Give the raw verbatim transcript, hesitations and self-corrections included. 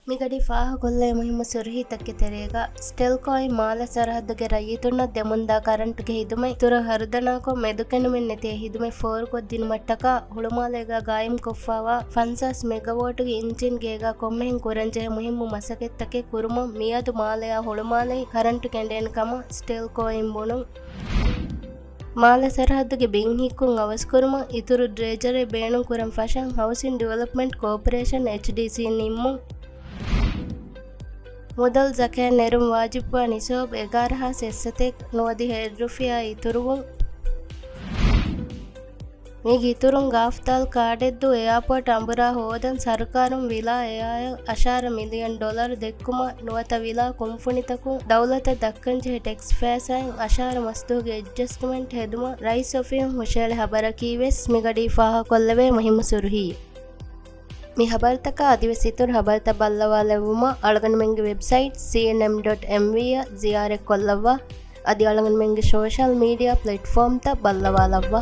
މިގަޑީ ފާހަގަކޮށްލޭ މުހިއްމު ސުރުހީތަކެއް ތެރޭގަ، ސްޓެލްކޯއިން މާލެ ސަރަހައްދުގެ ރައްޔިތުންނަށް ދެމުންދާ ކަރަންޓުގެ ހިދުމަތް އިތުރަށް ހަރުދަނާކޮށް، މެދުކެނޑުމެއް ނެތި އެ ހިދުމަތް ފޯރުކޮށްދިނުމަށްޓަކާ، ހުޅުމާލޭގަ ގާއިމްކޮށްފާވާ ފަންސާސް މެގަވޯޓްގެ އިންޖިންގޭގަ ކޮންމެހެން ކުރަންޖެހޭ މުހިއްމު މަސައްކަތްތަކެއް ކުރުމަށް، މިއަދު މާލެއާ ހުޅުމާލެ ކަރަންޓު ކެނޑޭނެ ކަމަށް ސްޓެލްކޯއިން ބުނުން. މާލެ ސަރަހައްދުގެ ބިން ހިއްކުން އަވަސްކުރުމަށް އިތުރު ޑްރޭޖަރެއް ބޭނުން ކުރަން ފަށަން ހައުސިން ޑިވެލޮޕްމަންޓް ކޯޕަރޭޝަން، އެޗްޑީސީ، ނިންމުން. މުދަލު ޒަކާތް ނެރުން ވާޖިބުވާ ނިސާބު އެގާރަ ހާސް އެއްސަތޭކަ ނުވަދިހަ އެއްރުފިޔާ އިތުރުވުން. މީގެ އިތުރުން ގާފްތާލް ކާޑެއްދޫ އެއާޕޯޓް އަނބުރާ ހޯދަން ސަރުކާރުން ވިލާ އެއާއަށް އަށާރަ މިލިއަން ޑޮލަރު ދެއްކުމަށް ނުވަތަ ވިލާ ކުންފުނިތަކުން ދައުލަތަށް ދައްކަންޖެހޭ ޓެކްސް ފައިސާއިން އަށާރަ މަސްދުވަހުގެ އެޑްޖަސްޓްމަންޓް ހެދުމަށް ރައީސް އޮފީހުން ހުށައެޅި ހަބަރަކީވެސް މިގަޑީ ފާހަގަކޮށްލެވޭ މުހިއްމު ސުރުހީ. މި ހަބަރުތަކާ އަދިވެސް އިތުރު ހަބަރުތައް ބައްލަވާލެއްވުމަށް އަޅުގަނޑުމެންގެ ވެބްސައިޓް ސީއެންއެމް ޑޮޓް އެމްވީ އަށް ޒިޔާރަތްކޮށްލައްވާ. އަދި އަޅުގަނޑުމެންގެ ސޯޝަލް މީޑިއާ ޕްލެޓްފޯމްތައް ބައްލަވާލައްވާ.